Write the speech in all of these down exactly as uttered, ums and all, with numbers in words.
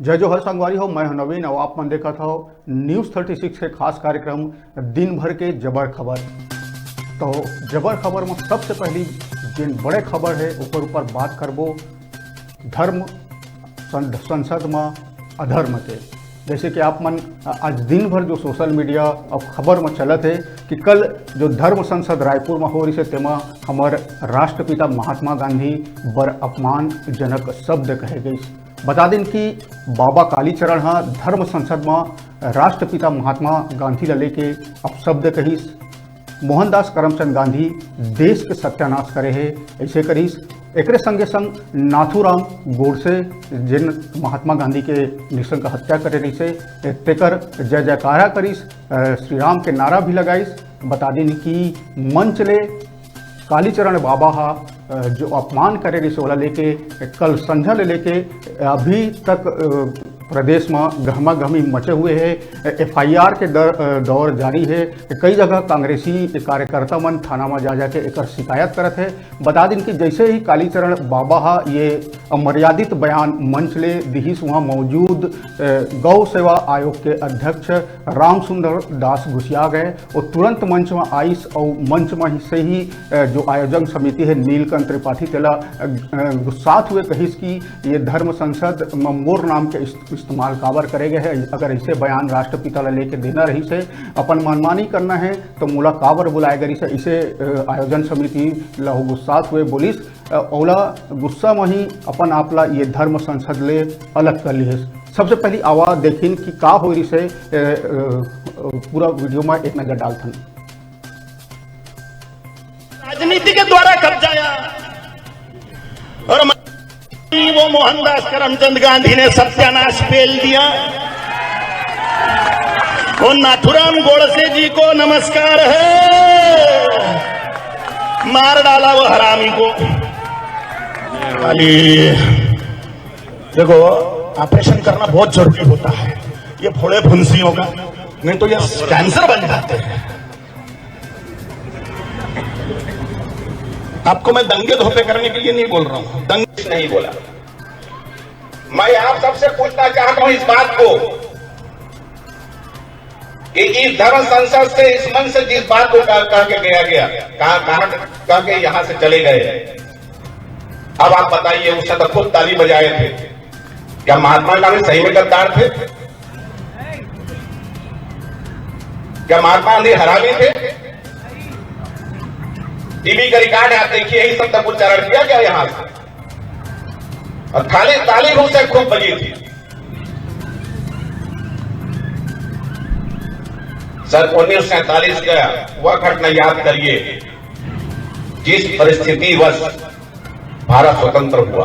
जय जोहार संगवारी हो, मैं हूं नवीन और आप मन देखत हो न्यूज़ थर्टी सिक्स के खास कार्यक्रम दिन भर के जबर खबर। तो जबर खबर में सबसे पहली जिन बड़े खबर है ओकर ऊपर बात करबो, धर्म संद-, संसद में अधर्म के। जैसे कि आप मन आज दिन भर जो सोशल मीडिया और खबर में चलत है कि कल जो धर्म संसद रायपुर में हो रही से तेमा हमर राष्ट्रपिता महात्मा गांधी बर अपमानजनक शब्द कहे गई। बता दिन कि बाबा कालीचरण ह धर्म संसद म राष्ट्रपिता महात्मा गांधी ल लेके अपशब्द कहिस। मोहनदास करमचंद गांधी देश के सत्यानाश करे हे, ऐसे करिस। एकरे संगे संग नाथूराम गोडसे, जिन महात्मा गांधी के निशंक हत्या करे रहिसे, तेकर जय जयकारा करिस, अ, श्री राम के नारा भी लगाइस। बता दिन कि मंच ले कालीचरण बाबा हा, अ, जो अपमान करे रहिस, ओला लेके कल संझा ले लेके अभी तक, अ, प्रदेश में गहमा गहमी मचे हुए है। एफआईआर के दर, अ, दौर जारी है। कई जगह कांग्रेसी कार्यकर्ता मन थाना में जा जाके एकर शिकायत करत है। बता दिन कि जैसे ही कालीचरण बाबा हा ये अमर्यादित बयान मंच ले दिहिस, वहाँ मौजूद, अ, गौ सेवा आयोग के अध्यक्ष रामसुंदर दास घुसिया गए। वो तुरंत मंच में आइस और मंच में ही से ही, अ, जो आयोजन समिति है नीलकंठ त्रिपाठी तेला, अ, अ, गुस्सात हुए कहिस कि ये धर्म संसद म मोर नाम के इस-, इस्तेमाल काबर करे गए है। अगर ऐसे बयान राष्ट्रपिता ला लेके देना रहिसे, अपन मनमानी करना है तो मोला काबर बुलाए गए रहिसे, इसे, अ, आयोजन समिति ला वो गुस्सात हुए बोलिस। अ, ओला गुस्सा म ही अपन आप ला ये धर्म संसद ले अलग कर लिहिस। सबसे पहली आवा देखिन कि का होय रिहिस हे, अ, अ, पूरा वीडियो में एक नजर डालथन। राजनीति के द्वारा कब्जाया और वो मोहनदास करमचंद गांधी ने सत्यानाश पेल दिया। वो नाथुराम गोडसे जी को नमस्कार है, मार डाला वो हरामी को। अली, देखो, ऑपरेशन करना बहुत जरूरी होता है, ये फोड़े फुंसियों का, नहीं तो ये कैंसर बन जाते हैं। आपको मैं दंगे धोपे करने के लिए नहीं बोल रहा हूं, दंगे नहीं बोला। मैं आप सबसे पूछना चाहता हूं इस बात को कि इस धर्म संसद से, इस मंच से जिस बात को कह, कह के गया गया, कहा, कहा, कह के यहां से चले गए, अब आप बताइए, उस समय तो खूब ताली बजाए थे, क्या महात्मा गांधी सही में गद्दार थे? क्या महात्मा गांधी हरामी थे? टीवी का रिकॉर्ड है, आप देखिए, यही सब तक उच्चारण किया गया यहां से। और थाली, ताली भी उसे खूब बजी थी। सर, उन्नीस सौ सैंतालीस का वह घटना याद करिए, जिस परिस्थितिवश भारत स्वतंत्र हुआ।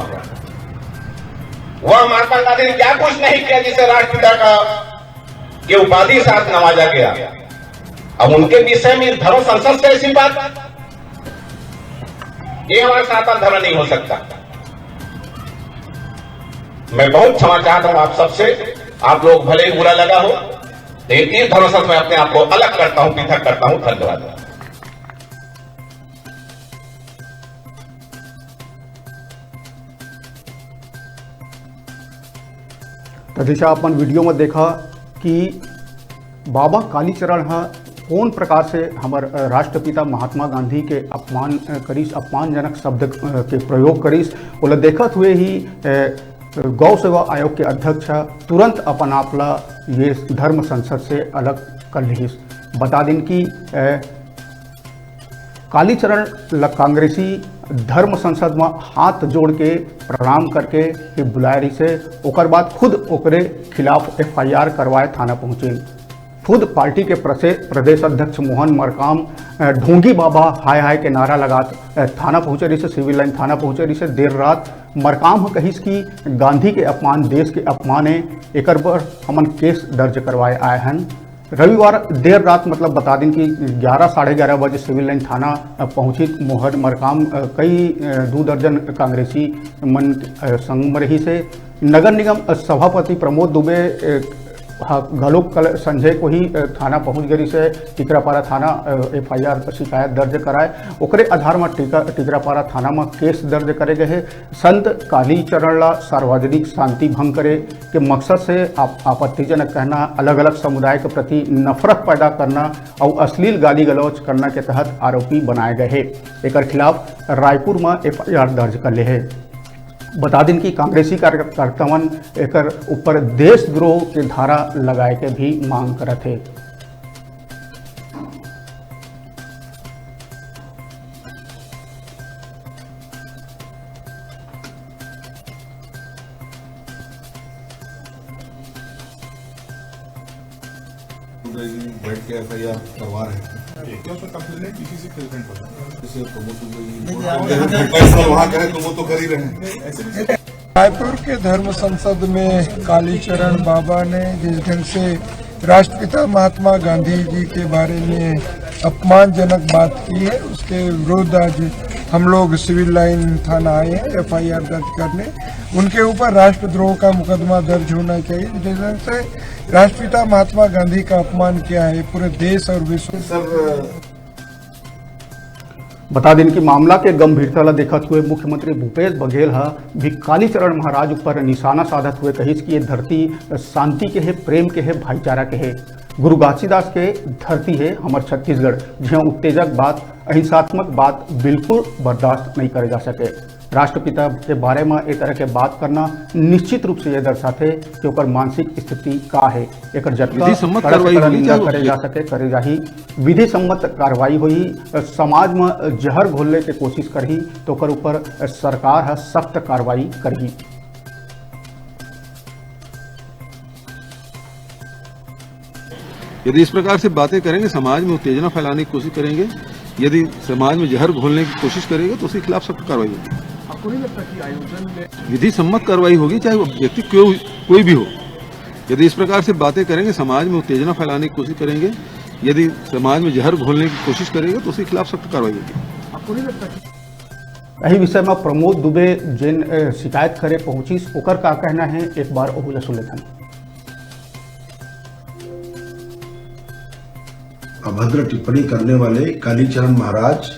वह महात्मा गांधी ने क्या कुछ नहीं किया जिसे राष्ट्रपिता का, के उपाधि साथ नवाजा गया। अब उनके विषय में धर्म संसद से ऐसी बात, ये हमारा सनातन धर्म नहीं हो सकता। मैं बहुत क्षमा चाहता हूं आप सबसे, आप लोग भले ही बुरा लगा हो, लेकिन इस धर्म संसद में अपने आप को अलग करता हूं, पृथक करता हूं। धन्यवाद। तो जैसा अपन वीडियो में देखा कि बाबा कालीचरण हा कौन प्रकार से हमर, अ, राष्ट्रपिता महात्मा गांधी के अपमान, अ, करिस, अपमानजनक शब्द, अ, के प्रयोग करिस, ओला देखत हुए ही, अ, गौ सेवा आयोग के अध्यक्ष हा तुरंत अपन आप ला ये धर्म संसद से अलग कर लिहिस। बता दिन कि, अ, कालीचरण ल कांग्रेसी धर्म संसद म हाथ जोड़ के प्रणाम करके ही बुलाए रहिसे। ओकर बाद खुद ओकरे खिलाफ एफआईआर करवाए थाना पहुंचे। खुद पार्टी के प्रसे-, प्रदेश अध्यक्ष मोहन मरकाम, अ, ढोंगी बाबा हाय हाय के नारा लगात, अ, थाना पहुंचे रहिसे, सिविल लाइन थाना पहुंचे रहिसे। देर रात मरकाम ह कहिस कि गांधी के अपमान देश के अपमान ए, एकर बर हमन केस दर्ज करवाए आए हन। रविवार देर रात, मतलब बता दिन कि ग्यारह, साढ़े ग्यारह बजे सिविल लाइन थाना, अ, पहुंचित मोहन मरकाम, अ, कई, अ, दू दर्जन कांग्रेसी मन, अ, संग म रहिसे। नगर निगम, अ, सभापति प्रमोद दुबे, अ, ह-, घलोक कल संझे को ही, अ, थाना पहुंच गे रिहिस हे, टिकरापारा थाना, अ, एफ आई आर शिकायत दर्ज कराए। ओकरे आधार म टिका-, टिकरापारा थाना म केस दर्ज करे गए हे। संत कालीचरण ला सार्वजनिक शांति भंग करे के मकसद से आप-, आपत्तिजनक कहना, अलग-अलग समुदाय के प्रति नफरत पैदा करना अउ अश्लील गाली गलौज करना के तहत आरोपी बनाए गए हे। एकर खिलाफ रायपुर म एफ आई आर दर्ज कर ले हे। बता दिन कि कांग्रेसी कार्यकर्ता मन एकर ऊपर देशद्रोह के धारा लगाए के भी मांग करत हे। बैठ के एफ आई आर करवा रहे हैं। क्यों तो कंप्लेंट किसी से क्यों नहीं पता? जैसे प्रमोद दुबे जी नहीं, रिपोर्ट आप कर रहे हैं, वहाँ गए तो वो तो कर ही रहे हैं। रायपुर के धर्म संसद में कालीचरण बाबा ने, जिस ढंग से राष्ट्रपिता महात्मा गांधी जी के बारे में अपमानजनक बात की है, उसके विरुद्ध आज हम लोग सिविल लाइन थाना आए हैं एफ आई आर दर्ज करने। उनके ऊपर राष्ट्रद्रोह का मुकदमा दर्ज होना चाहिए, जिस ढंग से राष्ट्रपिता महात्मा गांधी का अपमान किया है पूरे देश और विश्व। सर, बता दिन कि मामला के गंभीरता ला देखत हुए मुख्यमंत्री भूपेश बघेल ह भी कालीचरण महाराज ऊपर निशाना साधत हुए कहिस कि ये धरती शांति के हे, प्रेम के हे, भाईचारा के हे। गुरु घासीदास के धरती हे हमर छत्तीसगढ़, जिहां उत्तेजक बात, अहिंसात्मक बात बिल्कुल बर्दाश्त नहीं करे जा सके। राष्ट्रपिता के बारे में ए तरह के बात करना निश्चित रूप से ये दर्शाथे कि ओकर मानसिक स्थिति का हे। एकर जतका विधि सम्मत कड़ा से कार्रवाई कड़ा होही, निंदा चाहे करे जा सके, करे जाही। विधि सम्मत कार्रवाई होही। समाज में जहर घोलने के कोशिश करही तो ओकर ऊपर सरकार ह सख्त कार्रवाई करही। यदि इस प्रकार से बातें करेंगे, समाज में उत्तेजना फैलाने की कोशिश करेंगे, यदि समाज में जहर घोलने की कोशिश करेंगे, तो उसके खिलाफ सख्त कार्रवाई होगी। आपको नहीं लगता कि आयोजन में विधि सम्मत कार्रवाई होगी, चाहे वो व्यक्ति क्यों, कोई भी हो? यदि इस प्रकार से बातें करेंगे, समाज में उत्तेजना फैलाने की कोशिश करेंगे, यदि समाज में जहर घोलने की कोशिश करेंगे, तो उसके खिलाफ सख्त कार्रवाई होगी। आपको नहीं लगता कि एही विषय में प्रमोद दुबे जेन, अ, शिकायत करे पहुंचिस, ओकर का कहना हे, एक बार ओहू ला सुन लेथन। अभद्र टिप्पणी करने वाले कालीचरण महाराज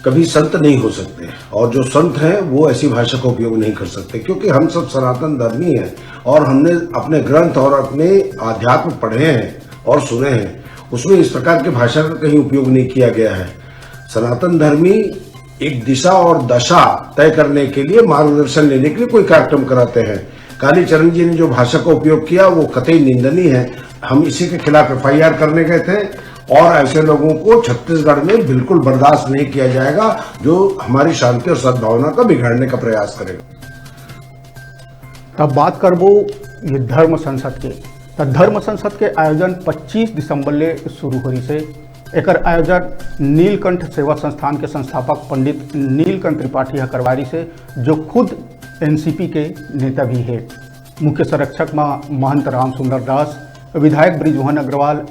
कभी संत नहीं हो सकते, और जो संत हैं वो ऐसी भाषा का उपयोग नहीं कर सकते, क्योंकि हम सब सनातन धर्मी हैं और हमने अपने ग्रंथ और अपने आध्यात्म पढ़े हैं और सुने हैं, उसमें इस प्रकार की भाषा का कहीं उपयोग नहीं किया गया है। सनातन धर्मी एक दिशा और दशा तय करने के लिए, मार्गदर्शन लेने के लिए कोई कार्यक्रम कराते हैं। कालीचरण जी ने जो भाषा का उपयोग किया, वो कतई निंदनीय है। हम इसी के खिलाफ एफ आई आर करने गए थे और ऐसे लोगों को छत्तीसगढ़ में बिल्कुल बर्दाश्त नहीं किया जाएगा, जो हमारी शांति और सद्भावना का बिगाड़ने का प्रयास करेगा। तब बात करबो ये धर्म संसद के। त धर्म संसद के आयोजन पच्चीस दिसंबर ले शुरू हो रही से। एकर आयोजन नीलकंठ सेवा संस्थान के संस्थापक पंडित नीलकंठ त्रिपाठी ह करवा रही से, जो खुद एन सी पी के नेता भी हे। मुख्य संरक्षक म महंत राम सुंदर दास, विधायक बृजमोहन अग्रवाल,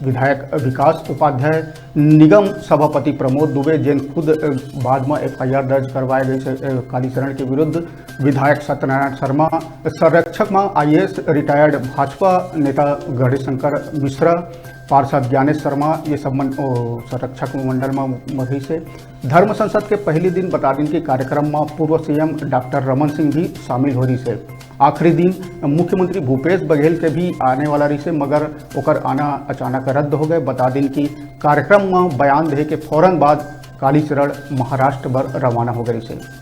विधायक विकास उपाध्याय, निगम सभापति प्रमोद दुबे, जेन खुद, अ, बाद म एफ आई आर दर्ज करवाए गई से, अ, कालीचरण के विरुद्ध, विधायक सत्यनारायण शर्मा, संरक्षक म आई ए एस रिटायर्ड भाजपा नेता गणेश शंकर मिश्रा, पार्षद ज्ञानेश शर्मा, ये सब मन, ओ, संरक्षक मंडल म, म रहिस हे। धर्म संसद के पहली दिन बता दिन कि कार्यक्रम म पूर्व C M doctor Raman Singh भी शामिल हो रहिस हे। आखिरी दिन मुख्यमंत्री भूपेश बघेल के भी आने वाला रहिस हे, मगर ओकर आना अचानक रद्द हो गए। बता दिन कि कार्यक्रम म बयान दे के फौरन बाद कालीचरण महाराष्ट्र बर रवाना हो गए रहिस हे।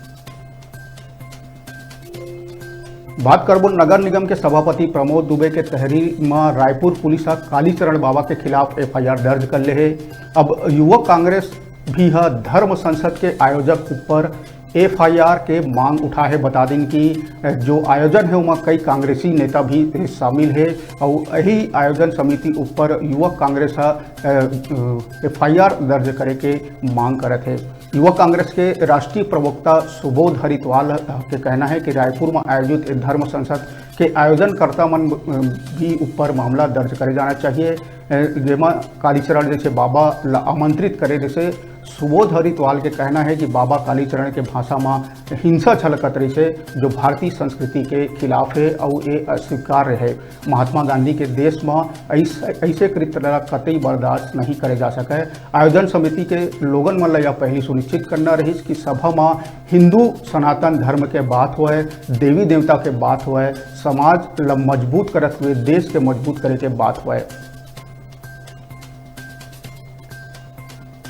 बात करबो नगर निगम के सभापति प्रमोद दुबे के तहरीर म रायपुर पुलिस ह कालीचरण बाबा के खिलाफ एफ आई आर दर्ज कर ले हे। अब युवक कांग्रेस भी ह धर्म संसद के आयोजक ऊपर एफ आई आर के मांग उठा हे। बता दिन कि जो आयोजन हे, ओमा कई कांग्रेसी नेता भी शामिल हे, अउ यही आयोजन समिति ऊपर युवक कांग्रेस ह, अ, अ, एफ आई आर दर्ज करे के मांग करत हे। युवक कांग्रेस के राष्ट्रीय प्रवक्ता सुबोध हरितवाल के कहना हे कि रायपुर म आयोजित ए धर्म संसद के आयोजनकर्ता मन, अ, भी ऊपर मामला दर्ज करे जाना चाहिए, अ, जेमा कालीचरण जैसे बाबा ला आमंत्रित करे जैसे सुबोध हरितवाल के कहना हे कि बाबा कालीचरण के भाषा म हिंसा झलकत रहिसे, जो भारतीय संस्कृति के खिलाफ हे अउ ये अस्वीकार्य हे। महात्मा गांधी के देश म अइस-, अइसे कृत्य ला कतई बर्दाश्त नहीं करे जा सकय। आयोजन समिति के लोगन मन ला यह पहली सुनिश्चित करना रहिस कि सभा म हिंदू सनातन धर्म के बात होय, देवी देवता के बात होय, समाज ला मजबूत करत हुए देश के मजबूत करे के बात होय।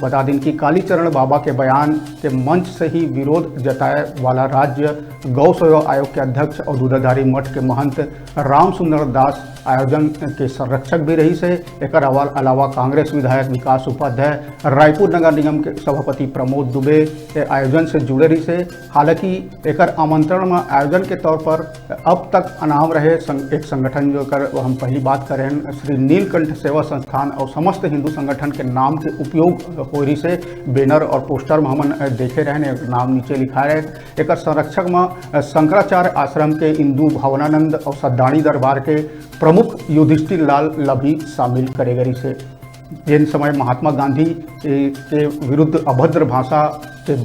बता दिन कि कालीचरण बाबा के बयान के मंच से ही विरोध जताए वाला राज्य गौ सेवा आयोग के अध्यक्ष अउ दूधाधारी मठ के महंत राम सुंदर दास आयोजन के संरक्षक भी रहिसे। एकर अलावा कांग्रेस विधायक विकास उपाध्याय, रायपुर नगर निगम के सभापति प्रमोद दुबे ए आयोजन से जुड़े रहिसे। हालांकि एकर आमंत्रण म आयोजन के तौर पर अब तक अनाम रहे संग-, एक संगठन, जो कर हम पहली बात करें, श्री नीलकंठ सेवा संस्थान अउ समस्त हिंदू संगठन के नाम के उपयोग हो रहिसे। बैनर अउ पोस्टर म हमन देखे रहेन, एक नाम नीचे लिखा रहे। एकर संरक्षक म शंकराचार्य आश्रम के इंदु भवनानंद अउ सद्दाणी दरबार के प्रमुख युधिष्ठिर लाल ला भी शामिल करे गए रहिसे। जेन समय महात्मा गांधी, ए, के विरुद्ध अभद्र भाषा के, अ,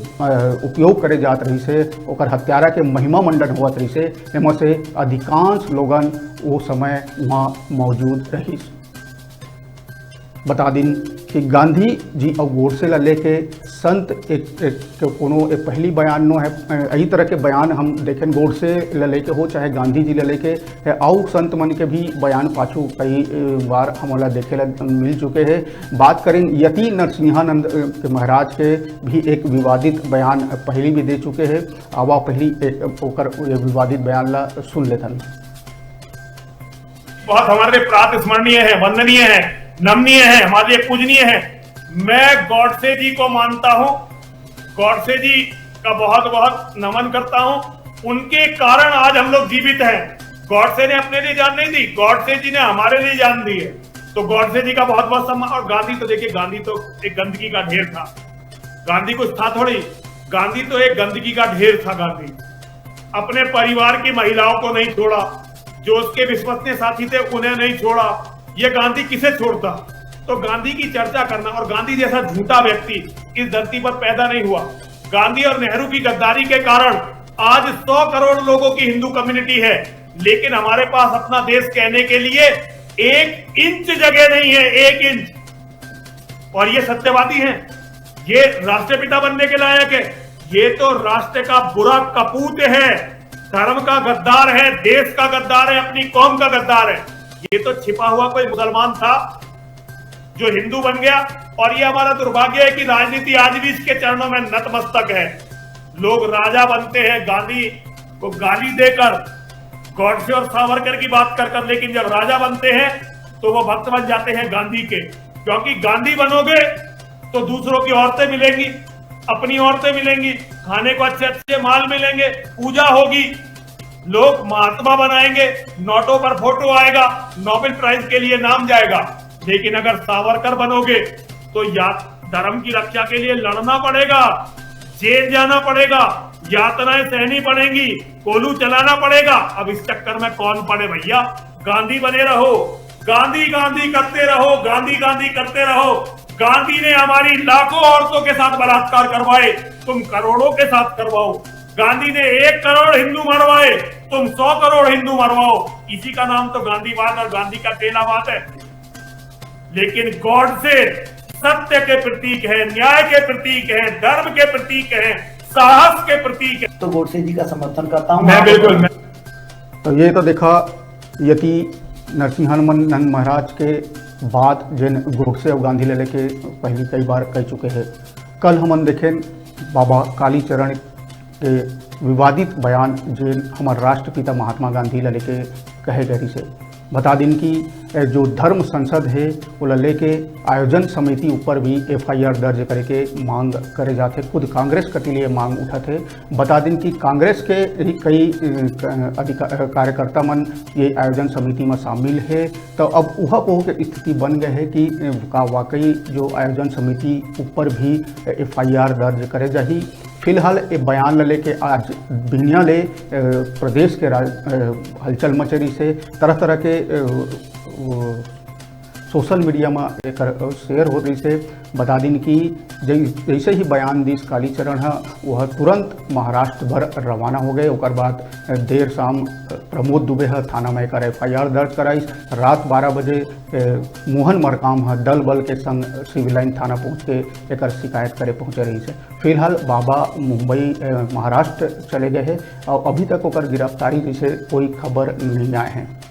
उपयोग करे जात रहिसे, ओकर हत्यारा के महिमा मंडन होवत रहिसे, एमा से अधिकांश लोगन वो समय वहाँ मौजूद रहिस। बता दिन कि गांधी जी अउ गोडसे ला लेके संत एक, एक, के कोनो एक पहली बयान नो है। अ, यही तरह के बयान हम देखेन, गोडसे ला लेके हो चाहे गांधी जी ला लेके, अ, अउ संत मन के भी बयान पाछू कई, अ, बार हमन ला देखे ला मिल चुके हैं। बात करें यति नरसिंहानंद, अ, के महाराज के भी एक विवादित बयान पहली भी दे चुके हैं। आवा पहली, अ, ओकर ये विवादित बयान ला सुन लेथन। बहुत हमारे लिए प्रात स्मरणीय है, वंदनीय है, नमनीय है, हमारे लिए पूजनीय है। मैं गॉडसे जी को मानता हूँ, गॉडसे जी का बहुत बहुत नमन करता हूँ। उनके कारण आज हम लोग जीवित हैं। गॉडसे ने अपने लिए जान नहीं दी, गॉडसे जी ने हमारे लिए जान दी है। तो गॉडसे जी का बहुत बहुत सम्मान। और गांधी तो देखिए, गांधी तो एक गंदगी का ढेर था। गांधी कुछ था थोड़ी, गांधी तो एक गंदगी का ढेर था। गांधी अपने परिवार की महिलाओं को नहीं छोड़ा, जो उसके विश्वसनीय साथी थे उन्हें नहीं छोड़ा। ये गांधी किसे छोड़ता? तो गांधी की चर्चा करना और गांधी जैसा झूठा व्यक्ति इस धरती पर पैदा नहीं हुआ। गांधी और नेहरू की गद्दारी के कारण आज सौ करोड़ लोगों की हिंदू कम्युनिटी है, लेकिन हमारे पास अपना देश कहने के लिए एक इंच जगह नहीं है, एक इंच। और ये सत्यवादी हैं, ये राष्ट्रपिता बनने के लायक है। ये तो राष्ट्र का बुरा कपूत है, धर्म का गद्दार है, देश का गद्दार है, अपनी कौम का गद्दार है। ये तो छिपा हुआ कोई मुसलमान था जो हिंदू बन गया। और ये हमारा दुर्भाग्य है कि राजनीति आज भी इसके चरणों में नतमस्तक है। लोग राजा बनते हैं गांधी को गाली देकर, गॉडसे और सावरकर की बात कर कर, लेकिन जब राजा बनते हैं तो वो भक्त बन जाते हैं गांधी के। क्योंकि गांधी बनोगे तो दूसरों की औरतें मिलेंगी, अपनी औरतें मिलेंगी, खाने को अच्छे अच्छे माल मिलेंगे, पूजा होगी, लोग महात्मा बनाएंगे, नोटों पर फोटो आएगा, नोबेल प्राइज के लिए नाम जाएगा। लेकिन अगर सावरकर बनोगे तो या धर्म की रक्षा के लिए लड़ना पड़ेगा, जेल जाना पड़ेगा, यातनाएं सहनी पड़ेंगी, कोलू चलाना पड़ेगा। अब इस चक्कर में कौन पड़े भैया? गांधी बने रहो, गांधी गांधी करते रहो, गांधी गांधी करते रहो। गांधी ने हमारी लाखों औरतों के साथ बलात्कार करवाए, तुम करोड़ों के साथ करवाओ। गांधी ने एक करोड़ हिंदू मरवाए, तुम सौ करोड़ हिंदू मरवाओ। इसी का नाम तो गांधीवाद और गांधी का चेलावाद है। लेकिन गॉडसे सत्य के प्रतीक है, न्याय के प्रतीक है, धर्म के प्रतीक है, साहस के प्रतीक है। तो गोडसे जी का समर्थन करता हूँ। मैं बिल्कुल मैं तो ये तो देखा यति नरसिंहानंद महाराज के बात, जेन गोडसे अउ गांधी ला लेके पहली कई बार कह चुके हैं। कल हमन देखेन बाबा कालीचरण के विवादित बयान, जेन हमर राष्ट्रपिता महात्मा गांधी ला लेके कहे गए रिहिसे। बता दिन कि जो धर्म संसद हे, ओला लेके आयोजन समिति ऊपर भी एफआईआर दर्ज करे के मांग करे जाथे। खुद कांग्रेस कति ले ये मांग उठत हे। बता दिन कि कांग्रेस के ही कई, अ, अधिका-, अ, कार्यकर्ता मन ये आयोजन समिति म शामिल हे। तो अब उहा पोह के स्थिति बन गए हे कि, अ, का वाकई जो आयोजन समिति ऊपर भी एफआईआर दर्ज करे जाही। फिलहाल ये बयान ल लेके आज बिहनिया ले, अ, प्रदेश के राज-, अ, हलचल मचे रिहिसे, तरह-तरह के, अ, अ, सोशल मीडिया म एकर शेयर होत रहिस हे। बता दिन कि जै-, जैसे ही बयान दिस कालीचरण ह, वह तुरंत महाराष्ट्र भर रवाना हो गए। ओकर बाद देर शाम प्रमोद दुबे ह थाना म एकर एफ आई आर दर्ज कराइस। रात बारह बजे, ए, मोहन मरकाम ह दल बल के संग सिविल लाइन थाना पहुंच के एकर शिकायत करे पहुंचे रहिस हे। फिलहाल बाबा मुंबई, ए, महाराष्ट्र चले गए हे और अभी तक ओकर गिरफ्तारी जैसे कोई खबर नहीं आए हे।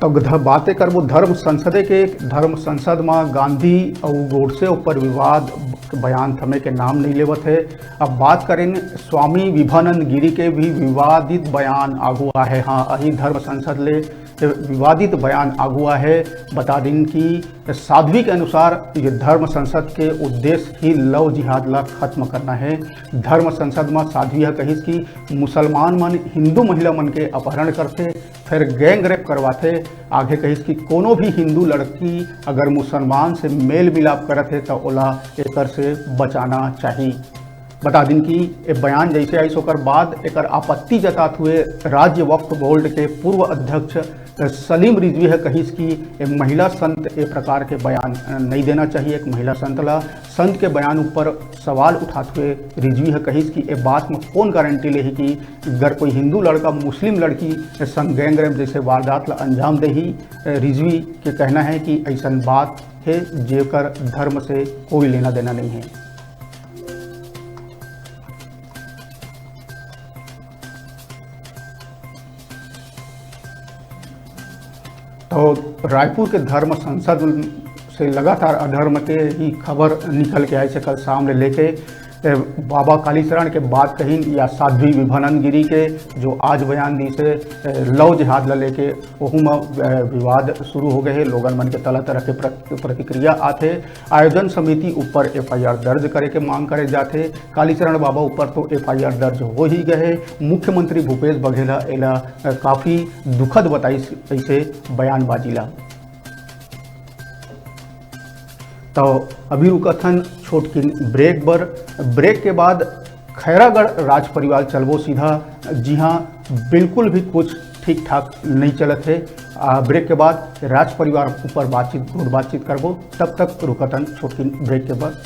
तो ध-, बातें करबो धर्म संसदे के। धर्म संसद म गांधी अउ गोडसे ऊपर विवाद, बयान थमे के नाम नहीं लेवत हे। अब बात करें स्वामी विभानंद गिरी के भी विवादित बयान आगू आहे। हाँ, अही धर्म संसद ले विवादित बयान आगू आहे। बता दिन कि साध्वी के अनुसार ये धर्म संसद के उद्देश्य ही लव जिहाद ला खत्म करना है। धर्म संसद म साध्वी ह कहिस कि मुसलमान मन हिंदू महिला मन के अपहरण करथे, फिर गैंग रेप करवाथे। आगे कहिस कि कोनो भी हिंदू लड़की अगर मुसलमान से मेल मिलाप करत हे, त ओला एकर से बचाना चाही। बता दिन कि ए बयान जैसे आइस, ओकर बाद एकर आपत्ति जतात हुए राज्य वक्फ बोर्ड के पूर्व अध्यक्ष सलीम रिजवी ह कहिस कि ए महिला संत ए प्रकार के बयान नहीं देना चाहिए। एक महिला संत ला, संत के बयान ऊपर सवाल उठात हुए रिजवी ह कहिस कि ए बात में कौन गारंटी लेही कि अगर कोई हिंदू लड़का मुस्लिम लड़की संग गैंग रेप जैसे वारदात ला अंजाम देही। रिजवी के कहना है कि ऐसन बात है जेकर धर्म से कोई लेना देना नहीं है। तो रायपुर के धर्म संसद से लगातार अधर्म के ही खबर निकल के आइस हे कल शाम ले लेके, ए, बाबा कालीचरण के बात कहिन या साध्वी विभानंद गिरी के जो आज बयान दिस हे, ए, लव जिहाद ला लेके, ओहू म, ए, विवाद शुरू हो गए हे। लोगन मन के तरह तरह के प्र-, प्रतिक्रिया आथे। आयोजन समिति ऊपर एफ आई आर दर्ज करे के मांग करे जाथे। कालीचरण बाबा ऊपर तो एफ आई आर दर्ज हो ही गए हे। मुख्यमंत्री भूपेश बघेल ह एला, अ, काफी दुखद बताइस ऐसे बयानबाजी ला। तो अभी रुकत हन छोटकिन ब्रेक बर। ब्रेक के बाद खैरागढ़ राज परिवार चलबो सीधा, जिहां बिल्कुल भी कुछ ठीक ठाक नहीं चलत हे। आ, ब्रेक के बाद राज परिवार ऊपर बातचीत, गुट बातचीत करबो। तब तक रुकत हन छोटकिन ब्रेक के बाद।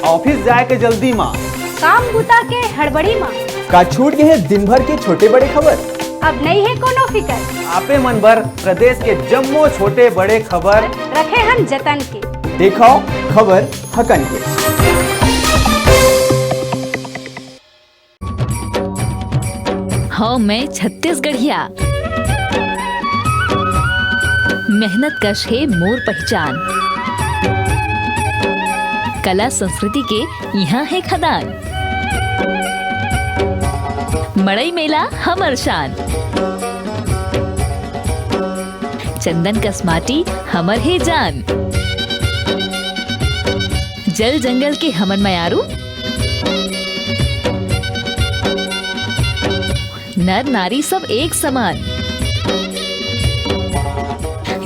ऑफिस जाए के जल्दी मा, काम बुता के हड़बड़ी मा, का छूट गए हे दिन भर के छोटे बड़े खबर? अब नहीं है कोनो फिकर। आपे मन बर प्रदेश के जम्मो छोटे बड़े खबर रखे हन जतन के। देखो खबर हकन के। हव मैं छत्तीसगढ़िया, मेहनत कश हे मोर पहचान। कला संस्कृति के इहाँ हे खदान, मड़ई मेला हमर शान। चंदन कस माटी हमर हे जान। जल जंगल के हमन मयारू, नर नारी सब एक समान।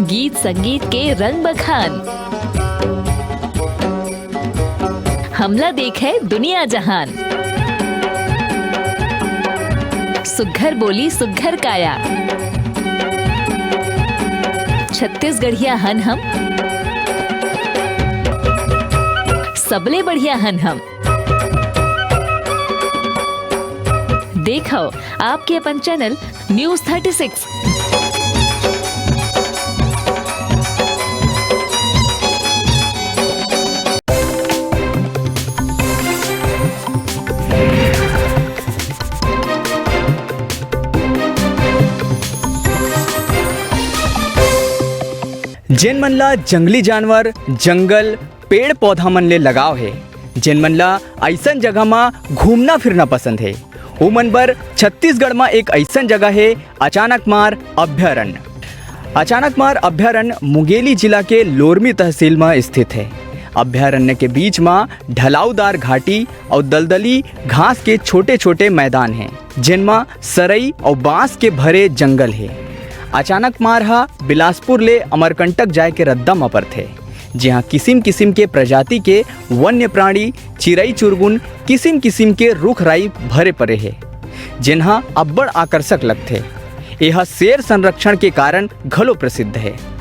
गीत संगीत के रंग बखान, हमला देखे दुनिया जहान। सुघर बोली सुघर काया, छत्तीसगढ़िया हन हम, सबले बढ़िया हन हम। देखो आपके अपन चैनल न्यूज़ थर्टी सिक्स। जेन मन ला जंगली जानवर, जंगल, पेड़ पौधा मन ले लगाव हे, जेन मन ला अइसन जगह म घूमना फिरना पसंद हे, उमन बर छत्तीसगढ़ म एक अइसन जगह हे, अचानकमार अभयारण्य। अचानकमार अभयारण्य मुंगेली जिला के लोरमी तहसील म स्थित हे। अभयारण्य के बीच म ढलावदार घाटी अउ दलदली घास के छोटे-छोटे मैदान हे, जेन म सरई अउ बांस के भरे जंगल हे। अचानक मार ह बिलासपुर ले अमरकंटक जाय के रद्दा म परथे, जिहां किसिम-किसिम के प्रजाति के वन्य प्राणी, चिरई-चुरगुन, किसिम-किसिम के रूख-राई भरे परे हे, जेन ह अब्बड़ आकर्षक लगथे। एह शेर संरक्षण के कारण घलो प्रसिद्ध हे।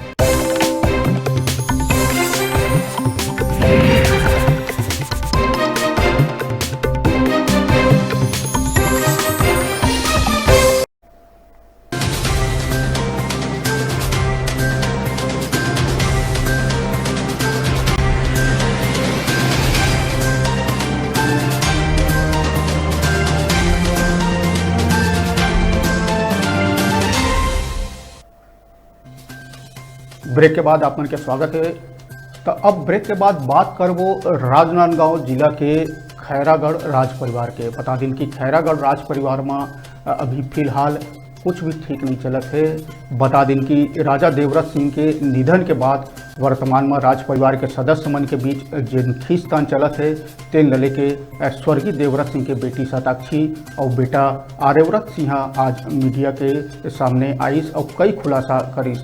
ब्रेक के बाद आप मन के स्वागत हे। त अब ब्रेक के बाद बात करबो राजनांदगांव जिला के खैरागढ़ राज परिवार के। बता दिन कि खैरागढ़ राज परिवार म, अ, अभी फिलहाल कुछ भी ठीक नहीं चलत हे। बता दिन कि राजा देवव्रत सिंह के निधन के बाद वर्तमान म राज परिवार के सदस्य मन के बीच जेन खींचतान चलत हे, तेन ल लेके, अ, स्वर्गीय देवव्रत सिंह के बेटी शताक्षी अउ बेटा आर्यव्रत सिंह आज मीडिया के सामने आइस अउ कई खुलासा करिस।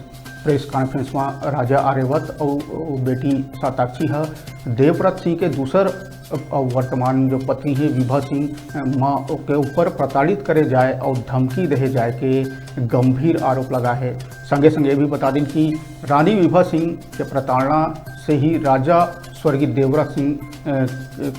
प्रेस कॉन्फ्रेंस म राजा आर्यव्रत अउ, अउ बेटी शताक्षी ह देवव्रत सिंह के दूसर अउ वर्तमान जो पत्नी हे विभा सिंह म ओके ऊपर प्रताड़ित करे जाए अउ धमकी देहे जाए के गंभीर आरोप लगा हे। संगे संगे ये भी बता दिन कि रानी विभा सिंह के प्रताड़ना से ही राजा स्वर्गीय देवव्रत सिंह, अ,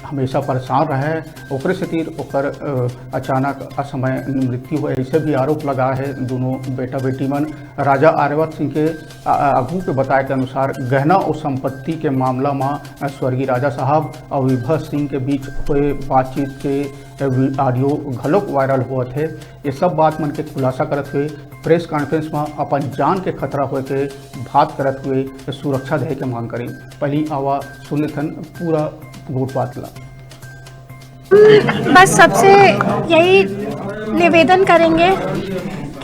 हमेशा परेशान रहे, ओकरे सेती ओकर, अ, अचानक असमय मृत्यु होए, ऐसे भी आरोप लगा हे दोनों बेटा बेटी मन। राजा आर्यव्रत सिंह के, अ, अ, आगू के बताए के अनुसार गहना और संपत्ति के मामला म, अ, स्वर्गीय राजा साहब और विभा सिंह के बीच हुए बातचीत के, अ, वि-, ऑडियो घलोक वायरल होवत हे। ये सब बात मन के खुलासा करत हुए प्रेस कॉन्फ्रेंस म अपन जान के खतरा होए के बात करत हुए सुरक्षा देहे के मांग करिन। पहली आवा सुन लेथन पूरा गोठ बात ला। बस सबसे यही निवेदन करेंगे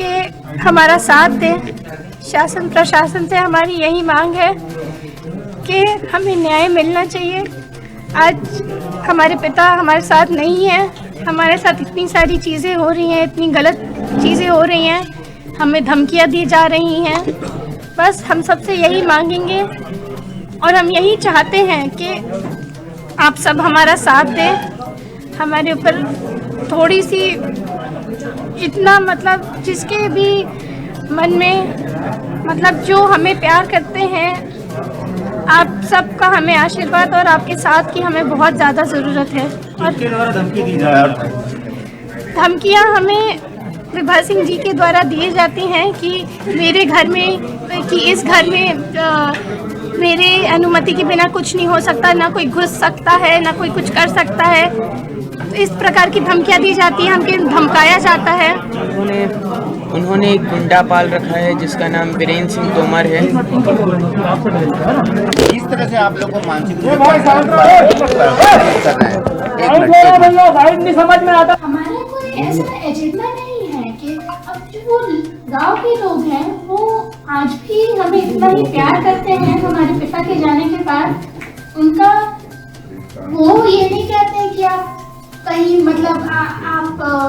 कि हमारा साथ दें। शासन प्रशासन से हमारी यही मांग है कि हमें न्याय मिलना चाहिए। आज हमारे पिता हमारे साथ नहीं है, हमारे साथ इतनी सारी चीज़ें हो रही हैं, इतनी गलत चीज़ें हो रही हैं, हमें धमकियाँ दी जा रही हैं। बस हम सबसे यही मांगेंगे और हम यही चाहते हैं कि आप सब हमारा साथ दें, हमारे ऊपर थोड़ी सी इतना, मतलब, जिसके भी मन में, मतलब, जो हमें प्यार करते हैं, आप सबका हमें आशीर्वाद और आपके साथ की हमें बहुत ज़्यादा ज़रूरत है। और किसके द्वारा धमकी दी जा रही है? धमकियाँ हमें विभा सिंह जी के द्वारा दिए जाती हैं कि मेरे घर में, कि इस घर में, अ, मेरे अनुमति के बिना कुछ नहीं हो सकता, ना कोई घुस सकता है, ना कोई कुछ कर सकता है। तो इस प्रकार की धमकियाँ दी जाती हैं, हमके धमकाया जाता है। उन्होंने, उन्होंने एक गुंडा पाल रखा है जिसका नाम बीरेंद्र सिंह तोमर है। किस तरह से आप लोग को मानसिक रूप से प्रभावित करना है एक लड़के को? हमारा कोई ऐसा एजेंडा नहीं है कि अब जो वो गांव के लोग हैं, वो आज भी हमें इतना ही प्यार करते हैं। हमारे पिता के जाने के बाद उनका, वो ये नहीं कहते हैं कि आप कहीं, मतलब, आ, आप, अ,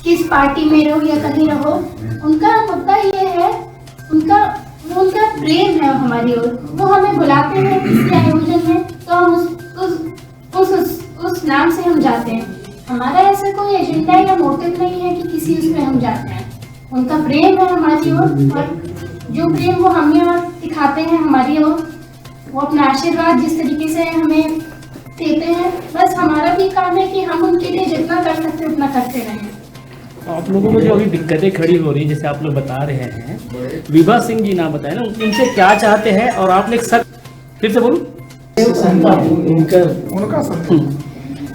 किस पार्टी में रहो या कहीं रहो, उनका मुद्दा ये है, उनका, वो उनका प्रेम है हमारी ओर। वो हमें बुलाते हैं किसी आयोजन में, तो हम उस, उस, उस, उस, उस नाम से हम जाते हैं। हमारा ऐसा कोई एजेंडा या मोटिव नहीं है कि किसी उसमें हम जाते हैं। उनका प्रेम है हमारी ओर, और जो प्रेम वो हमें और दिखाते हैं हमारी ओर, वो अपना आशीर्वाद जिस तरीके से हमें देते हैं, बस हमारा भी काम है कि हम उनके लिए जितना कर सकते हैं, उतना करते रहें। आप लोगों को जो अभी दिक्कतें खड़ी हो रही हैं, जैसे आप लोग बता रहे हैं, विभा सिंह जी नाम बताए ना, उनसे क्या चाहते हैं? और आपने एक सख्त, फिर से बोलूं? उनका, उनका संदेह।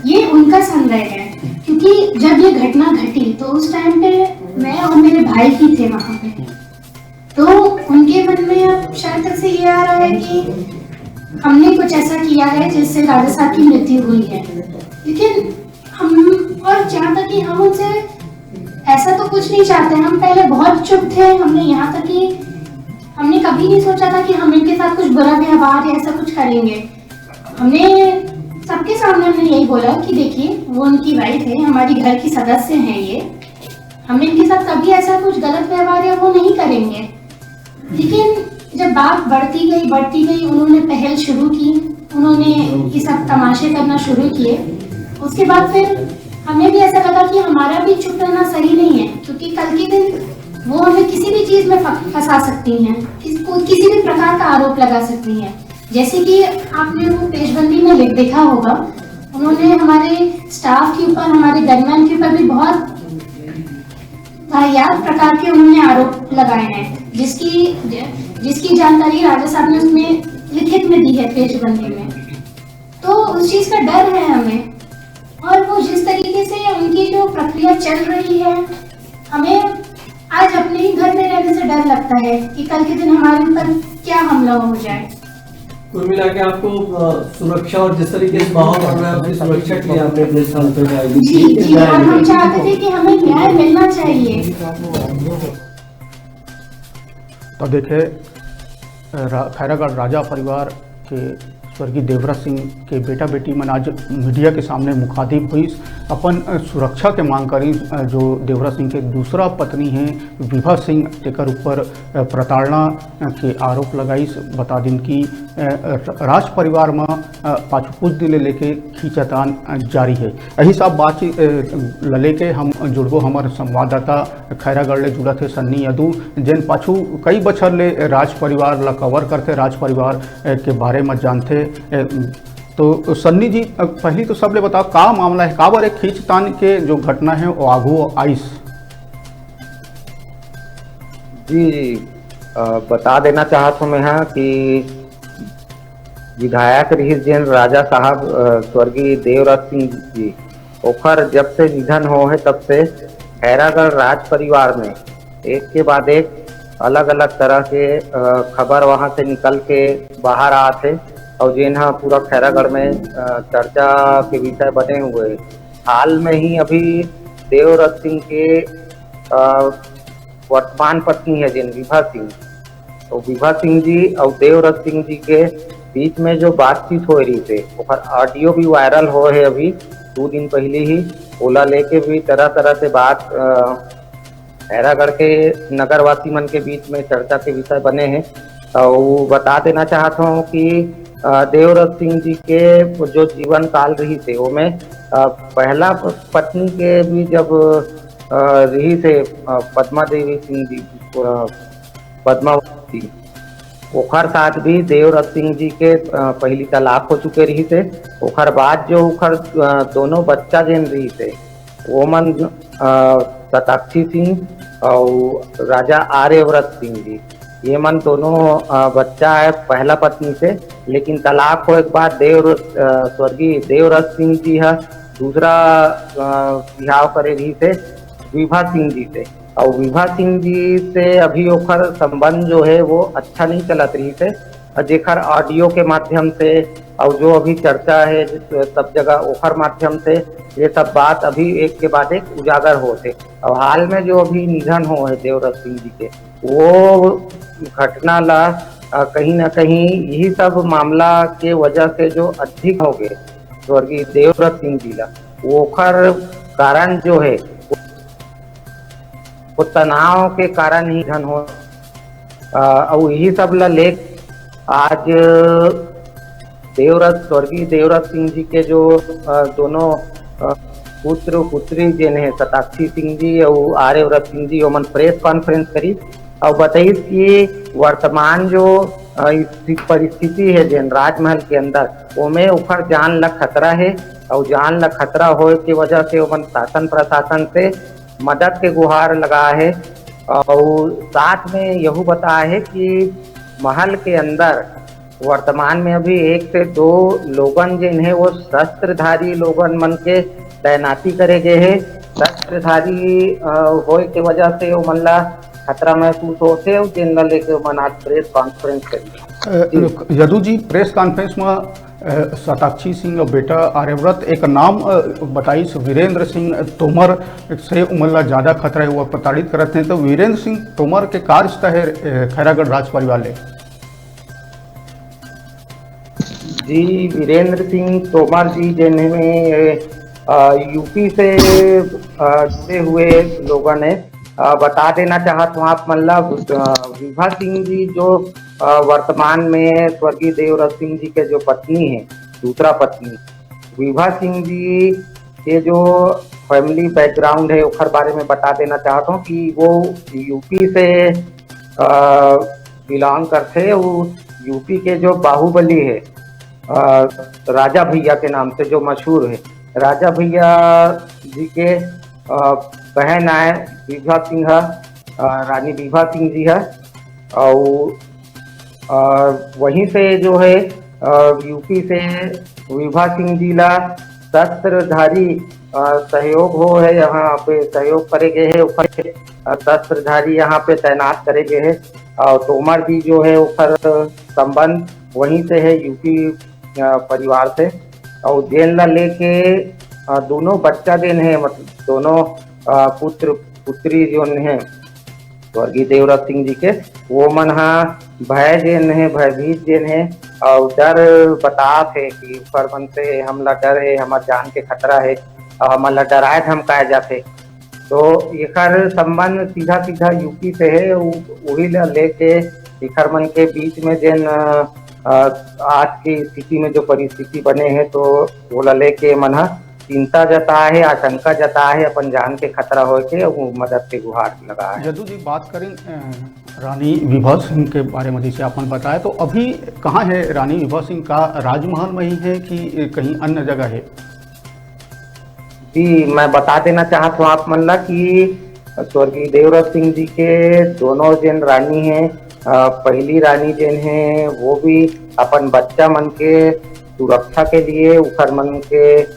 ये उनका संदेह है, क्योंकि जब ये घटना घटी तो उस टाइम पे मैं और मेरे भाई ही थे वहाँ पे। तो उनके मन में अब शायद तक से ये आ रहा है कि हमने कुछ ऐसा किया है जिससे राजा साहब की मृत्यु हुई है। लेकिन हम, और जहाँ तक कि हम उनसे ऐसा तो कुछ नहीं चाहते, हम पहले बहुत चुप थे। हमने यहाँ तक कि हमने कभी नहीं सोचा था कि हम इनके साथ कुछ बुरा व्यवहार या ऐसा कुछ करेंगे। हमने सबके सामने हमने यही बोला कि देखिए, वो उनकी वाइफ है, हमारी घर की सदस्य हैं ये, हम इनके साथ कभी ऐसा कुछ गलत व्यवहार या वो नहीं करेंगे। लेकिन जब बात बढ़ती गई, बढ़ती गई, उन्होंने पहल शुरू की, उन्होंने ये सब तमाशे करना शुरू किए। उसके बाद फिर हमें भी ऐसा लगा कि हमारा भी चुप रहना सही नहीं है, क्योंकि कल के दिन वो हमें किसी भी चीज़ में फ-, फंसा सकती हैं, किस-, को-, किसी भी प्रकार का आरोप लगा सकती हैं। जैसे कि आपने वो पेशबंदी में लिख, देखा होगा, उन्होंने हमारे स्टाफ के ऊपर, हमारे गनमैन के ऊपर भी बहुत वाहियात प्रकार के उन्होंने आरोप लगाए हैं, जिसकी, जिसकी जानकारी राजा साहब ने उसमें लिखित में दी है पेशबंदी में। तो उस चीज़ का डर है हमें। और वो जिस तरीके से उनकी जो प्रक्रिया चल रही है, हमें आज अपने ही घर में रहने से डर लगता है कि कल के दिन हमारे ऊपर क्या हमला हो जाए। कुल मिला के आपको, अ, सुरक्षा और जिस तरीके से माहौल बन रहा है, उसकी सुरक्षा के लिए आपने प्रेस कॉन्फ्रेंस आयोजित जी, की। जी, और हम चाहते थे कि हमें न्याय मिलना चाहिए। तो देखे, रा-, खैरागढ़ राजा परिवार के स्वर्गीय देवराज सिंह के बेटा बेटी मन आज मीडिया के सामने मुखातिब हुई, अपन, अ, सुरक्षा के मांग करी। अ, जो देवराज सिंह के दूसरा पत्नी है विभा सिंह, तेकर ऊपर, अ, प्रताड़ना, अ, के आरोप लगाइस। बता दिन कि, अ, राज परिवार म, अ, पाछू कुछ दिन ले लेके खींचातान, अ, जारी है। यही सब बात, अ, ल लेके हम जुड़बो हमर संवाददाता खैरागढ़ ले जुड़त हे सन्नी यदु, जेन पाछू कई बछर ले राज परिवार ला कवर करथे, राज परिवार, अ, के बारे म जानथे। अ, तो सन्नी जी, अ, पहली तो सबले बताओ का मामला है, काबर एक खींचतान के जो घटना है वो आगू आइस? जी, जी। अ, बता देना चाहत हूँ मैं यहाँ कि विधायक रहिस जेन राजा साहब, अ, स्वर्गीय देवराज सिंह जी, ओखर जब से निधन हो है तब से खैरागढ़ राज परिवार में एक के बाद एक अलग-अलग तरह के, अ, खबर वहाँ से निकल के बाहर आत हे और जेन ह पूरा खैरागढ़ में, अ, चर्चा के विषय बने हुए हे। हाल में ही अभी देवराज सिंह के, अ, वर्तमान पत्नी है जेन विभा सिंह, तो विभा सिंह जी और देवराज सिंह जी के बीच में जो बातचीत होए रहिस हे, ओकर ऑडियो भी वायरल होए हे अभी दू दिन पहले ही। ओला लेके भी तरह-तरह से बात, अ, खैरागढ़ के नगरवासी मन के बीच में चर्चा के विषय बने हे। अउ बता देना चाहत हूँ कि, अ, देवराज सिंह जी के जो जीवन काल रहिस हे, ओमे, अ, पहला प-, पत्नी के भी जब, अ, रहिस हे, अ, पद्मा देवी सिंह जी, अ, पद्मावती, ओखर साथ भी देवराज सिंह जी के, अ, पहली तलाक हो चुके रहिस हे। ओखर बाद जो ओखर, अ, दोनों बच्चा जेन रहिस हे, ओमन, अ, शताक्षी सिंह अउ राजा आर्यव्रत सिंह जी, ये मन दोनों, अ, बच्चा है पहला पत्नी से, लेकिन तलाक होए के बाद देव, अ, स्वर्गीय देवराज सिंह जी ह दूसरा, अ, बिहाव करे रहिस हे विभा सिंह जी से। अउ विभा सिंह जी से अभी ओखर संबंध जो है वो अच्छा नहीं चलत रहिस हे, अउ जेखर ऑडियो के माध्यम से अउ जो अभी चर्चा है सब जगह ओखर माध्यम से ये सब बात अभी एक के बाद एक उजागर होत हे। अउ हाल में जो अभी निधन हो है देवराज सिंह जी के, वो घटना ला, अ, कहीं ना कहीं यही सब मामला के वजह से जो अधिक हो गए स्वर्गीय देवराज सिंह जी ला, ओखर कारण जो है वो तनाव के कारण ही निधन हो। अ, अउ यही सब ला लेके आज देवराज, स्वर्गीय देवराज सिंह जी के जो, अ, दोनों, अ, पुत्र पुत्री जेन हे शताक्षी सिंह जी अउ आर्यव्रत सिंह जी, ओमन प्रेस कॉन्फ्रेंस करिस अउ बताइस कि वर्तमान जो, अ, स्थिति, परिस्थिति है जेन राजमहल के अंदर, ओमे ओखर जान ला खतरा है अउ जान ला खतरा होए के वजह से ओमन शासन प्रशासन से मदद के गुहार लगा है। अउ साथ में यहू बताया है कि महल के अंदर वर्तमान में अभी एक से दो लोगन जेन हे वो शस्त्रधारी लोगन मन के तैनाती करे गए हे। शस्त्रधारी, अ, होए के वजह से ओमन ला खतरा महसूस होथे अउ जेन ला लेके ओमन आज प्रेस कॉन्फ्रेंस करी। अ, जी। यदु जी, प्रेस कॉन्फ्रेंस में, अ, शताक्षी सिंह अउ बेटा आर्यव्रत एक नाम, अ, बताइस वीरेंद्र सिंह तोमर से ओमन ला ज्यादा खतरा है, वो प्रताड़ित करत हैं। तो वीरेंद्र सिंह तोमर के का रिश्ता है, अ, खैरागढ़ राज परिवार ले? जी, वीरेंद्र सिंह तोमर जी जेन हे, अ, यूपी से, अ, जुड़े हुए लोगन हे। अ, बता देना चाहत हूँ आप मन ला, अ, विभा सिंह जी जो, अ, वर्तमान में स्वर्गीय देवव्रत सिंह जी के जो पत्नी हे, दूसरा पत्नी, विभा सिंह जी के जो family background हे, ओखर बारे में बता देना चाहत हूँ कि वो यूपी से, अ, belong करथे। वो यूपी के जो बाहुबली हे, अ, राजा भैया के नाम से जो मशहूर हे, राजा भैया जी के, अ, बहन आय विभा सिंह, अ, रानी विभा सिंह जी हे। अउ, अ, वहीं से जो हे, अ, यूपी से विभा सिंह जी ला शस्त्रधारी, अ, सहयोग हो हे, यहाँ पे सहयोग करे गए हे, ओकर, अ, शस्त्रधारी यहाँ पे तैनात करे गए हे। अउ तोमर जी जो हे, ओकर संबंध वहीं से हे, यूपी, अ, परिवार से। अउ जेन ला लेके, अ, दोनों बच्चा जेन हे, मतलब दोनों, अ, पुत्र पुत्री जोन हे स्वर्गीय देवव्रत सिंह जी के, वो मन हा भय जेन हे, भयभीत जेन हे, अउ डर बतात हे कि ऊपर मन से हमला डर हे, हमर जान के खतरा हे, अउ हमन ला डराए धमकाए जाथे। तो एकर संबंध सीधा सीधा यूपी से हे। उ-, उही ला लेके एकर मन के बीच में जेन, अ, अ, आज की स्थिति में जो परिस्थिति बने हे, तो ओला लेके मन ह चिंता जताए हे, आशंका जताए हे, अपन जान के खतरा होए के अउ मदद के गुहार लगाए हे। जदू जी, बात करें, अ, रानी विभा सिंह के बारे में, जैसे आपने बताया, तो अभी कहाँ है रानी विभा सिंह? का राजमहल में ही है कि कहीं अन्य जगह है? जी, मैं बता देना चाहत हूँ आप मन ला कि स्वर्गीय देवव्रत सिंह जी के दोनों जेन रानी हे, अ, पहली रानी जेन हे, वो भी अपन बच्चा मन के सुरक्षा के लिए उखर मन के, अ,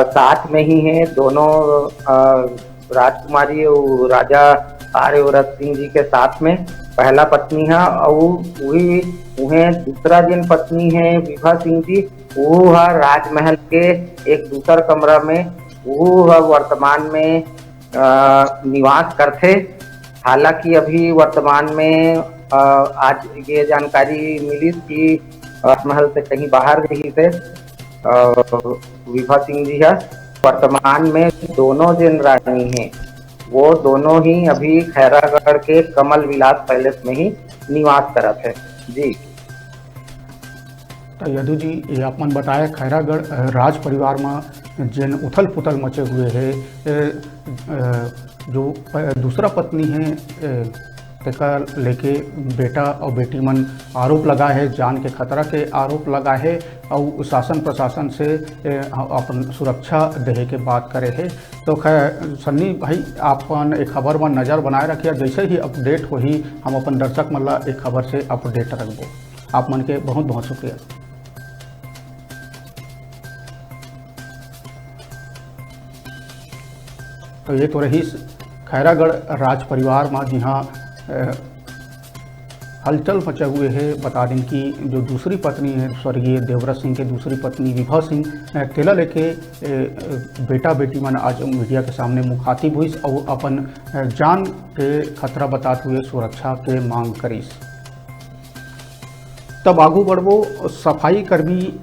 साथ में ही हे। दोनों, अ, राजकुमारी अउ राजा आर्यव्रत सिंह जी के साथ में पहला पत्नी हा, अउ उही उहें दूसरा जेन पत्नी हे विभा सिंह जी, वो हा राजमहल के एक दूसर कमरा में, वो हा वर्तमान में, अ, निवास करथे। हालांकि अभी वर्तमान में, अ, आज ये जानकारी मिलिस कि राजमहल से कहीं बाहर रहिस हे, अ, विभा सिंह जी हा। वर्तमान में दोनों जेन रानी हे, वो दोनों ही अभी खैरागढ़ के कमल विलास पैलेस में ही निवास करत हे। जी। तो यदु जी, ये आप मन बताए खैरागढ़, अ, राज परिवार में जेन उथल पुथल मचे हुए हे, ए, अ, जो प-, दूसरा पत्नी हे, ए, तेकर लेके बेटा अउ बेटी मन आरोप लगाए हे, जान के खतरा के आरोप लगाए हे अउ शासन प्रशासन से, ए, अपन सुरक्षा देहे के बात करे हे। तो खैर सन्नी भाई, आप मन ए खबर में नजर बनाए रखिए, जैसे ही update होही, हम अपन दर्शक मन ला ए खबर से update रखबो। आप मन के बहुत बहुत शुक्रिया। तो ये तो रहिस खैरागढ़ राज परिवार में, जिहाँ, अ, हलचल मचे हुए हे। बता दें कि जो दूसरी पत्नी हे स्वर्गीय देवव्रत सिंह के दूसरी पत्नी विभा सिंह, अ, तेला लेके, अ, बेटा बेटी मन आज मीडिया के सामने मुखातिब हुइस अउ अपन, अ, जान के खतरा बतात हुए सुरक्षा के मांग करिस। तब आगू बढ़बो सफाई कर्मी,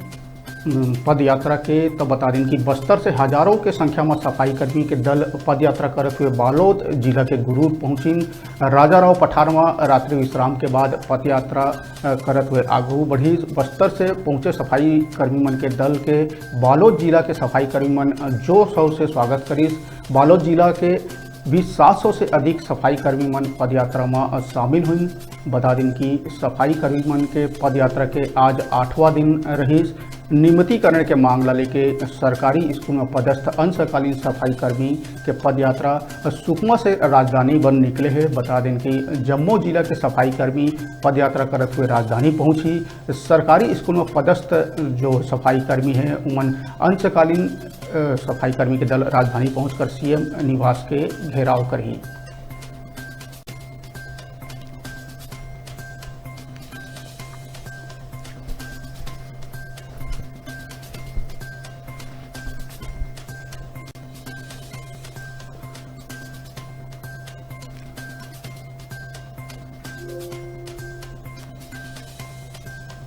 उम, पद यात्रा के। तब बता दें कि बस्तर से हजारों के संख्या में सफाई कर्मी के दल पद यात्रा करत हुए बालोद जिला के गुरूर पहुंचिन। राजा राव पठार में रात्रि विश्राम के बाद पद यात्रा, अ, करत हुए आगू बढ़ी। बस्तर से पहुंचे सफाई कर्मी मन के दल के बालोद जिला के सफाई कर्मी मन जोर शोर से स्वागत करिस। बालोद जिला के भी सात सौ से अधिक सफाई कर्मी मन पदयात्रा म शामिल हुइन। बता दिन कि सफाई कर्मी मन के पदयात्रा के आज आठवां दिन रहिस। नियमितीकरण के मांग ला लेके सरकारी स्कूल में पदस्थ अंशकालीन सफाई कर्मी के पदयात्रा सुकमा से राजधानी बर निकले हे। बता दिन कि जम्मो जिला के सफाई कर्मी पदयात्रा करत हुए राजधानी पहुंची। सरकारी स्कूल में पदस्थ जो सफाई कर्मी हे, उमन अंशकालीन, अ, सफाई कर्मी के दल राजधानी पहुंचकर सीएम निवास के घेराव करही।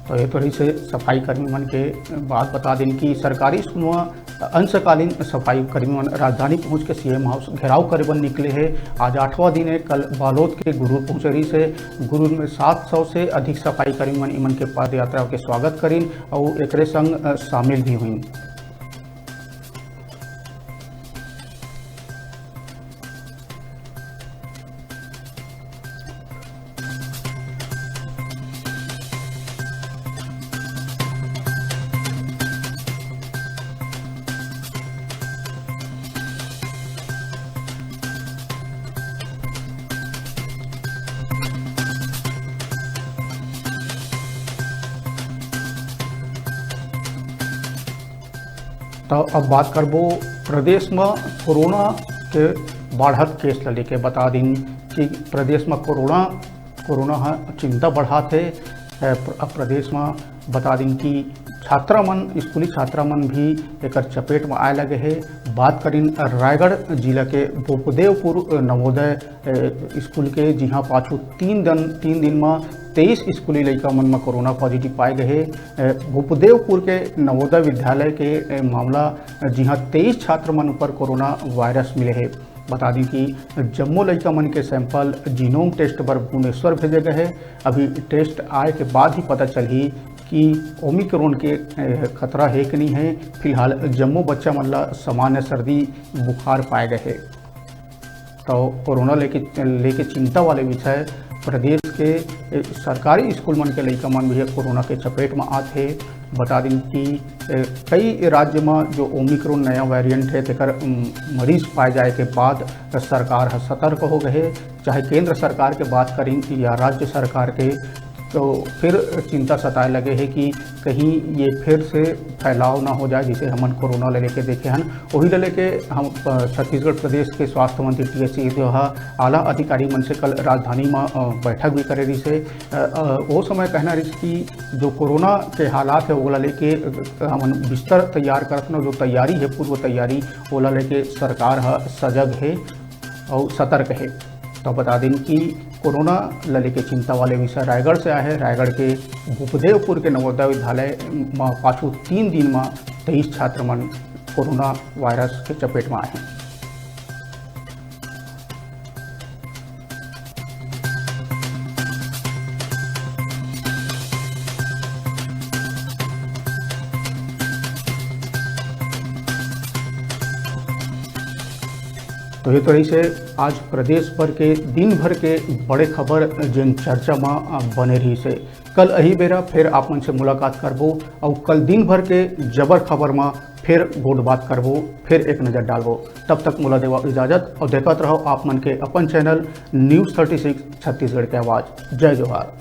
तो ये तो रहिस हे सफाई कर्मी मन के बात। बता दिन कि सरकारी स्कूल म अंशकालीन सफाई कर्मी मन राजधानी पहुंच के सीएम हाउस घेराव करे बर निकले हे। आज आठवां दिन हे। कल बालोद के गुरूर पहुंचे रहिस हे। गुरूर में सात सौ से अधिक सफाई कर्मी मन इमन के पदयात्रा के स्वागत करिन अउ एकरे संग, अ, शामिल भी हुइन। तो अब बात करबो प्रदेश म कोरोना के बाढ़त केस ल लेके। बता दिन कि प्रदेश म कोरोना, कोरोना ह चिंता बढ़ात हे। अ, प्र-, अब प्रदेश म बता दिन कि छात्रा मन, स्कूली छात्रा मन भी एकर चपेट म आए लगे हे। बात करिन रायगढ़ जिला के भूपदेवपुर नवोदय, अ, स्कूल के, जिहां पाछू तीन दिन, तीन दिन म तेईस स्कूली लइका मन म कोरोना पॉजिटिव पाए गए हे। अ, भूपदेवपुर के नवोदय विद्यालय के, अ, मामला, जिहां तेईस छात्र मन ऊपर कोरोना वायरस मिले हे। बता दी कि जम्मो लइका मन के सैंपल जीनोम टेस्ट बर भुवनेश्वर भेजे गए हे। अभी टेस्ट आए के बाद ही पता चलही कि ओमिक्रॉन के, अ, खतरा हे कि नहीं हे। फिलहाल जम्मो बच्चा मन ला सामान्य सर्दी बुखार पाए गए हे। तो कोरोना लेके, लेके चिंता वाले विषय प्रदेश के, अ, सरकारी स्कूल मन के लइका मन भी कोरोना के चपेट म आत हे। बता दिन कि, अ, कई राज्य म जो ओमिक्रॉन नया वेरिएंट हे, तेकर, उम, मरीज पाए जाए के बाद सरकार ह सतर्क हो गए हे। चाहे केंद्र सरकार के बात करिन या राज्य सरकार के, तो फिर चिंता सताए लगे हे कि कहीं ये फिर से फैलाव ना हो जाए, जिसे हमन कोरोना ले लेके देखे हन। वही ले लेके हम, अ, छत्तीसगढ़ प्रदेश के स्वास्थ्य मंत्री टीएस सिंहदेव ह आला अधिकारी मन से कल राजधानी म, अ, बैठक भी करे रहिस हे। अ, अ, वो समय कहना रहिस कि जो कोरोना के हालात हे, ओला लेके, अ, हमन बिस्तर तैयार करत हन, जो तैयारी हे, पूर्व तैयारी, ओला लेके सरकार ह सजग हे अउ सतर्क हे। तो बता दिन कि कोरोना ल लेके चिंता वाले विषय रायगढ़ से आए हे। रायगढ़ के भूपदेवपुर के नवोदय विद्यालय म पाछू तीन दिन म तेईस छात्र मन कोरोना वायरस के चपेट म आए हे। तो ये तो रहिस हे आज प्रदेश भर के दिन भर के बड़े खबर, जेन चर्चा म बने रहिस हे। कल अही बेरा फिर आप मन से मुलाकात करबो अउ कल दिन भर के जबर खबर म फिर गोठ बात करबो, फिर एक नजर डालबो। तब तक मोला देवा इजाजत अउ देखत रहो आप मन के अपन channel news thirty six Chhattisgarh के आवाज़। जय जोहार।